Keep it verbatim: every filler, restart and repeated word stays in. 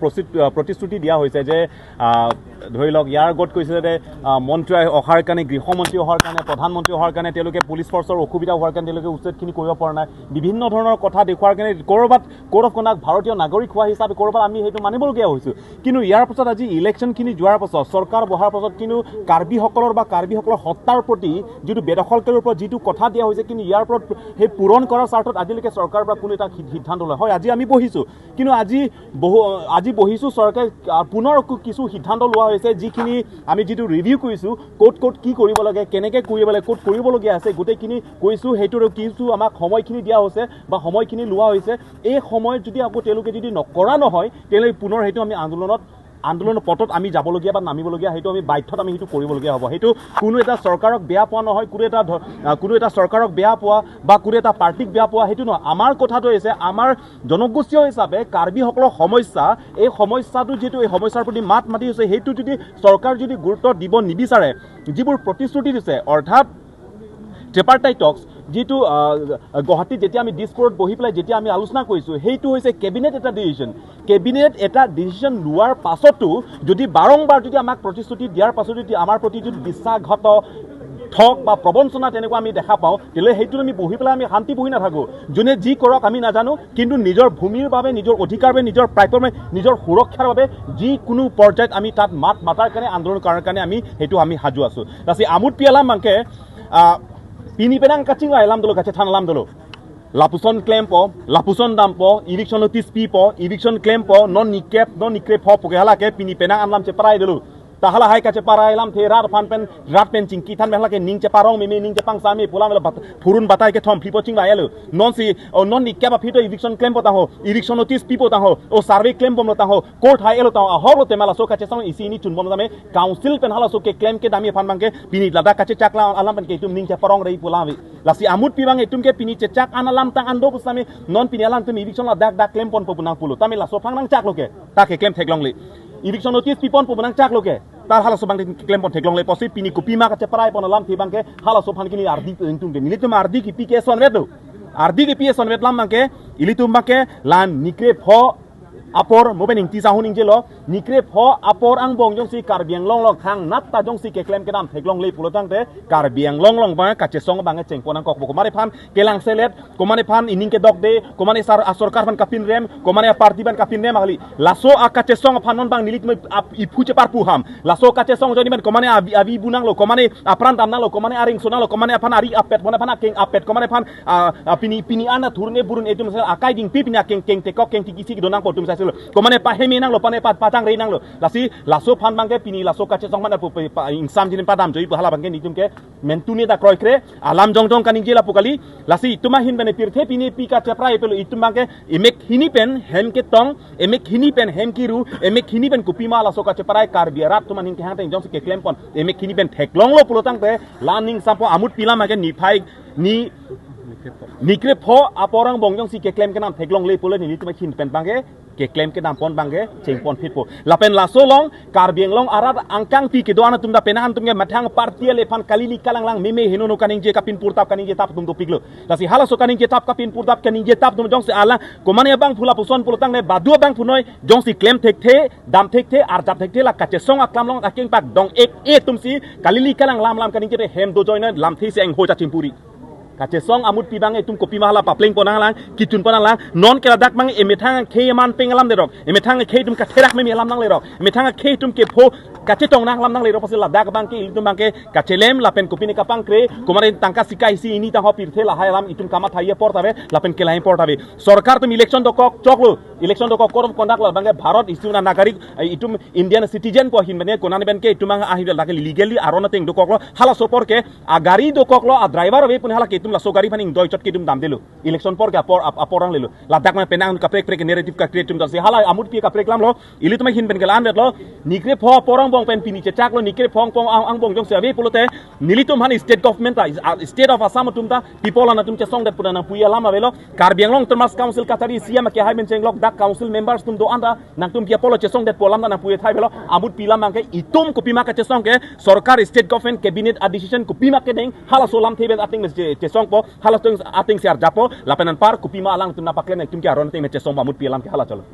প্ৰচি-, আহ, প্ৰতিশ্ৰুতি দিয়া হৈছে যে, আহ, ধৰি লওক, ইয়াৰ আগত কৈছে যে, আহ, মন্ত্ৰী অহাৰ কাৰণে, গৃহমন্ত্ৰী অহাৰ কাৰণে, প্ৰধানমন্ত্ৰী অহাৰ কাৰণে তেওঁলোকে পুলিচ ফৰ্চৰ অসুবিধা হোৱাৰ কাৰণে তেওঁলোকে উচ্ছেদখিনি কৰিব পৰা নাই, বিভিন্ন ধৰণৰ কথা দেখুৱাৰ কাৰণে ক'ৰবাত কোড অফ কণ্ডাক্ট ভাৰতীয় নাগৰিক হোৱা হিচাপে ক'ৰবাত আমি সেইটো মানিবলগীয়া হৈছোঁ। কিন্তু ইয়াৰ পাছত আজি ইলেকশ্যনখিনি যোৱাৰ পাছত, চৰকাৰ বহাৰ পাছত কিন্তু কাৰ্বিসকলৰ বা কাৰ্বিসকলৰ সত্তাৰ প্ৰতি যিটো বেদখলকাৰীৰ ওপৰত যিটো কথা দিয়া হৈছে, কিন্তু ইয়াৰ ওপৰত সেই পূৰণ কৰাৰ স্বাৰ্থত আজিলৈকে চৰকাৰৰ পৰা কোনো এটা সি-, সিদ্ধান্ত লয়। হয়, আজি আমি বহিছোঁ, কিন্তু আজি বহু, আজি বহিছোঁ, চৰকাৰে, আহ, পুনৰ কু-, কিছু সিদ্ধান্ত লোৱা হৈছে, যিখিনি আমি যিটো ৰিভিউ কৰিছোঁ, ক'ত ক'ত কি কৰিব লাগে, কেনেকে কৰিব লাগে, ক'ত কৰিবলগীয়া আছে, গোটেইখিনি কৈছোঁ। সেইটোৰ কিছু আমাক সময়খিনি দিয়া হৈছে বা সময়খিনি লোৱা হৈছে। এই সময়ত যদি আকৌ তেওঁলোকে যদি নকৰা নহয়, তেনেহ'লে পুনৰ সেইটো আমি আন্দোলনত, আন্দোলনৰ পথত আমি যাবলগীয়া বা নামিবলগীয়া, সেইটো আমি বাধ্যত আমি সেইটো কৰিবলগীয়া হ'ব। সেইটো কোনো এটা চৰকাৰক বেয়া পোৱা নহয়, কোনো এটা ধ-, আহ, কোনো এটা চৰকাৰক বেয়া পোৱা বা কোনো এটা পাৰ্টিক বেয়া পোৱা, সেইটো নহয়। আমাৰ কথাটো হৈছে, আমাৰ জনগোষ্ঠীয় হিচাপে কাৰ্বিসকলৰ সমস্যা, এই সমস্যাটো যিটো, এই সমস্যাৰ প্ৰতি মাত মাতি হৈছে, সেইটো যদি চৰকাৰ যদি গুৰুত্ব দিব নিবিচাৰে, যিবোৰ প্ৰতিশ্ৰুতি দিছে, অৰ্থাৎ ট্ৰিপাৰ্টাইট টক্স, যিটো, আহ, গুৱাহাটীত যেতিয়া আমি দিছপুৰত বহি পেলাই যেতিয়া আমি আলোচনা কৰিছোঁ, সেইটো হৈছে কেবিনেট এটা ডিচিশ্যন। কেবিনেট এটা ডিচিশ্যন লোৱাৰ পাছতো যদি বাৰম্বাৰ যদি আমাক প্ৰতিশ্ৰুতি দিয়াৰ পাছতো যদি আমাৰ প্ৰতি যদি বিশ্বাসঘাত ঠগ বা প্ৰবঞ্চনা তেনেকুৱা আমি দেখা পাওঁ, তেতিয়াহ'লে সেইটো আমি বহি পেলাই আমি শান্তি বহি নাথাকোঁ। যোনে যি কৰক আমি নাজানো, কিন্তু নিজৰ ভূমিৰ বাবে, নিজৰ অধিকাৰ বাবে, নিজৰ প্ৰাপ্যৰ বাবে, নিজৰ সুৰক্ষাৰ বাবে যিকোনো পৰ্যায়ত আমি তাত মাত মাতাৰ কাৰণে, আন্দোলন কৰাৰ কাৰণে আমি সেইটো আমি সাজু আছোঁ। Lasi amut pi alam abangke, ah, pini penang kachingvai alam dolo, kachethan alam dolo. Lapuson klempo, lapuson dampo, eviction notice pipo, eviction klempo, non ni kep, non ni krepho pu ke hala ke pini penang alam cheparai dolo. Ta hala hai kacheparai alamthe rat aphan pen, rat pen chingki than pen hala ke ning cheparong meme, ning chepangsam me pu alam lo bat-, phurun batai kethom phlipo chingvai lo. Non si, o non ni kep aphi to eviction klempo tangho, eviction notice pipo tangho, o survey klembomlo tangho, court hai elo tangho, ahok lo tema laso kachesong isi hini chunbom tame, council pen halaso keklem kedam aphan abangke, pini ladak kachechak la alam pen ke itum ning cheparong rei pu alam ave. Lasi amut pi abang itum ke pini chechak an alam tang an do pu setame, non pini alanglitum eviction ladak dak klemponpo pu nangpulo. Tame laso aphan nangchaklo ke, ta keklem theklongle. Eviction notice piponpo pu nangchaklo ke, ta halaso abang klempon theklongle. Pusi pini kopima kacheparai pon alamthe abangke halaso aphan ke neli ardi ingtung ke. Nelitum ardi kipi ke sonvet lo. Ardi kipi sonvet alam abangke, ilitum abangke la ni krepho apor mo pen ingti sahun ingjelo, ni krepho apor angbong jongsi Karbi Anglong along thangnat ta jongsi keklem kedam theklongle pulo tangte, Karbi Anglong along abang kachesong abang chengpon nangkokpo. Komat aphan kelangselet, komat aphan ining kedokde, komat asar asorkar aphan kapinrem, komat aparty aphan kapinrem kali. Laso akachesong aphan non abang nelitum ap-, iphu cheparpu ham. Laso kachesong ajoine abang komat avi, avi bu nanglo, komat apran dam nanglo, komat aring so nanglo, komat aphan ari apet, komat aphan akeng apet, komat aphan, ah, ah, pini, pini an athurne burun itum sa akai dingpi pini akeng keng tekok keng tikisi kedo nangpo itum sa silo. Komat paheme nanglo, komat pa-, patang rei nanglo. Lasi laso aphan abangke pini laso kachesong aphan apu pe-, pa-, ingsam jinin padam joi pu hala abangke nelitum ke mentune ta kroikre, alam jongjong kaningje lapu kali. Lasi itum ahin pen pirthe pini pi kacheparai pelo itum abangke emek hini pen hem ketong, emek hini pen hem kiru, emek hini pen kopima laso kacheparai Karbi arat atum aning kehang teng jongsi keklempon, emek hini pen theklonglo pulo tangte, la ning sampo amut pi alam abangke niphai ni, ni krepho apor angbong jongsi keklem kedam theklongle pulo nelitum ahin pen abangke keklem kedampon abangke chengpon phitpo. Lapen laso along Karbi Anglong arat angkangpi kedo-an atum ta penang atum ke methang party ale aphan kalili kalanglang meme henono kaningje kapin purtap kaningje tap atum dopiklo. Lasi halaso kaningje tap kapin purtap kaningje tap atum jongsi alang komat abangphu lapuson pulo tangne badu abangphu noi jongsi klem thekthe, dam thekthe, arjap thekthe la kachesong aklam along akeng pak dong ek e atumsi kalili kalang lam lam kaningje hem do join lamthe si engho chachim puri. Kachesong amut pi abang itum kopima hala paplengpon nanglang, kichunpon nanglang, non ke ladak abang emethang khei man peng alam derok, emethang khei itum katherak meme alam nanglerok, emethang khei itum kepho kachetong nang alam nanglerok, pusi ladak abangke ilitum abangke kachelem lapen kopine kapangkre, komat tangka sika isi hini tangho pirthe lahai alam itum kamatha apor ta ave, lapen kelai apor ta ave. Sorkar atum election dokok choklo, election dokok code of conduct la abangke Bharat itum nagarik, eh, itum Indian citizen pu ahin pen ke, konat pen ke itum abang ahin dak legally aron ateng dokoklo, halaso apor ke, agari dokoklo, adriver ave pu hala ke itum laso gari aphan ingdoi chot ke itum damdelo. Election apor ke apor, ap-, apor nanglelo. Ladak ma penang kaprek prek narrative ka-create atum ta si hala amut pi kaprek alamlo, ilitum ahin pen ke la-an vetlo, ni krepho apor angbong pen pini chechaklo, ni krepho apor ang-, angbong jongsi ave pulote, nelitum aphan state government ta, is-, ah, state of Assam atum ta, people an atum chesongdet pu nangpuji alam avelo, Karbi Anglong Autonomous Council Kachari C E M ke hai men chenglok dak council members atum do-an ta, nangtum pi apotlo chesongdetpo alam ta nangpuji thai avelo, amut pi alam abangke itum kopima kachesong ke, sorkar state government cabinet a decision kopima kedeng, halaso alamthe pen ateng mes che-, chesongpo, halaso ateng si arjappo, lapen anpar kopima alangtum nangpaklem itum ke aron ateng mes chesongpo amut pi alam ke hala cholo.